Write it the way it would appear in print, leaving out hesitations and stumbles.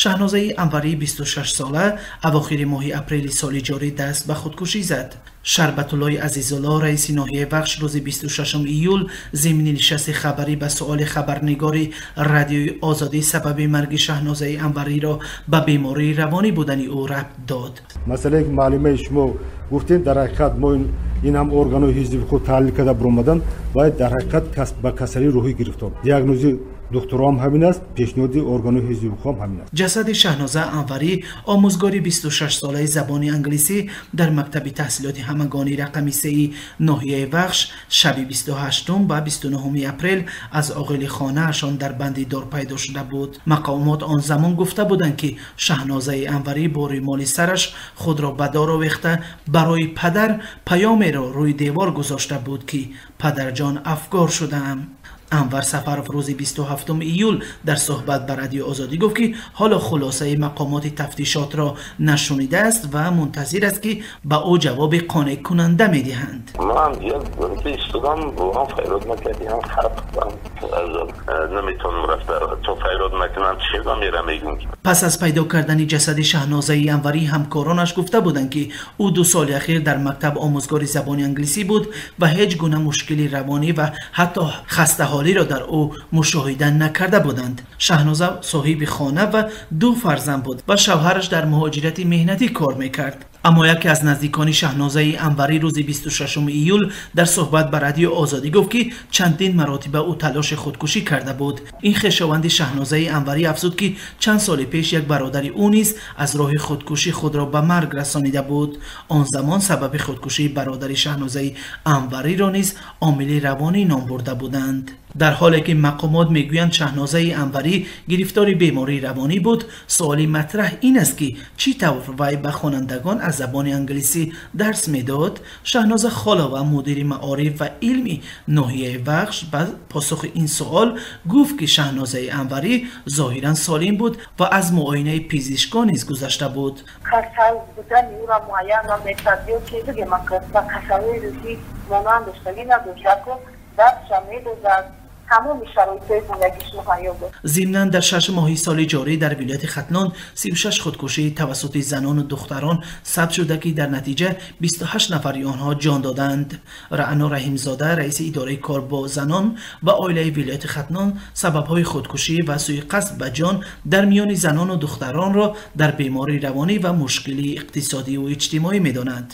Шаҳнозаи Анварӣ 26-сола авохири моҳи апрели соли ҷорӣ даст ба худкушӣ зад. Шарбатуллои Азизулло, раиси ноҳияи Вахш, рӯзи 26 июл зимни нишасти хабарӣ ба суоли хабарнигори Радиои Озодӣ сабаби марги Шаҳнозаи Анвариро ба бемории равонӣ будани ӯ рабт дод. Масъалае ки маълумаи шумо гуфтем, дар ҳақиқат мо ин ҳам органҳои ҳизби худ таҳлил карда баромадан ва дар ҳақиқат ба касалии рӯҳӣ гирифтор. Диагнози духтурам ҳамин аст, пешниҳоди органҳои ҳизби ҳам ҳамин аст. Ҷасади Шаҳноза Анварӣ, омӯзгори 26-солаи забони англисӣ дар мактаби таҳсилоти ҳамагонӣ рақами 3 ноҳияи Вахш, шаби 28 ба 29 апрел аз оғили хонаашон дар банди дор пайдо шуда буд. Мақомот он замон гуфта буданд, ки Шаҳнозаи Анварӣ бо рӯймоли сараш худро ба дор овехта барои падар паёмеро рӯи девор гузошта буд, ки падарҷон, афгор шудаам. Анвар Сафаров рӯзи 27 июл дар суҳбат ба Радиои Озодӣ гуфт, ки ҳоло хулосаи мақомоти тафтишотро нашунидааст ва мунтазир аст, ки ба ӯ ҷавоби қонеъкунанда медиҳанд. Ман як истодам, ҳам файрод накардем, наметавонам рафта то файрод накунам, чиба мерам мегӯм. Пас аз пайдо кардани ҷасади Шаҳнозаи Анварӣ ҳамкоронаш гуфта буданд, ки ӯ 2 соли ахир дар мактаб омӯзгори забони англисӣ буд ва ҳеҷ гуна мушкили равонӣ ва ҳатто хастаҳолиро дар ӯ мушоҳида накарда буданд. Шаҳноза соҳиби хона ва 2 фарзанд буд ва шавҳараш дар муҳоҷирати меҳнатӣ кор мекард. Аммо яке аз наздикони Шаҳнозаи Анварӣ рӯзи 26 июл дар суҳбат ба Радиои Озодӣ гуфт, ки чандин маротиба ӯ талоши худкушӣ карда буд. Ин хешованди Шаҳнозаи Анварӣ афзуд, ки чанд соли пеш як бародари ӯ низ аз роҳи худкушӣ худро ба марг расонида буд. Он замон сабаби худкушии бародари Шаҳнозаи Анвариро низ омили равонӣ ном бурда буданд. Дар ҳоле ки мақомот мегӯянд Шаҳнозаи Анварӣ гирифтори бемории равонӣ буд, суоли матраҳ ин аст, ки чӣ тавр вай ба хонандагон аз забони англисӣ дарс медод? Шаҳноза Холова, мудири маориф ва илми ноҳияи Вахш, ба посухи ин суол гуфт, ки Шаҳнозаи Анварӣ зоҳиран солим буд ва аз муоинаи пизишкон низ гузашта буд. Касал будани ӯро муайян намекард ё ки бигем, ба касалии рӯҳӣ монанд доштагӣ надошт, дарсша медодад, тамоми шароитҳои зиндагиш муҳайё буд. Зимнан дар 6 моҳи соли ҷорӣ дар вилояти Хатлон 36 худкушӣ тавассути занону духтарон сабт шуда, ки дар натиҷа 28 нафари онҳо ҷон доданд. Раъно Раҳимзода, раиси идораи кор бо занон ва оилаи вилояти Хатлон, сабабҳои худкушӣ ва суиқасд ба ҷон дар миёни занону духтаронро дар бемории равонӣ ва мушкилии иқтисодиву иҷтимоӣ медонад.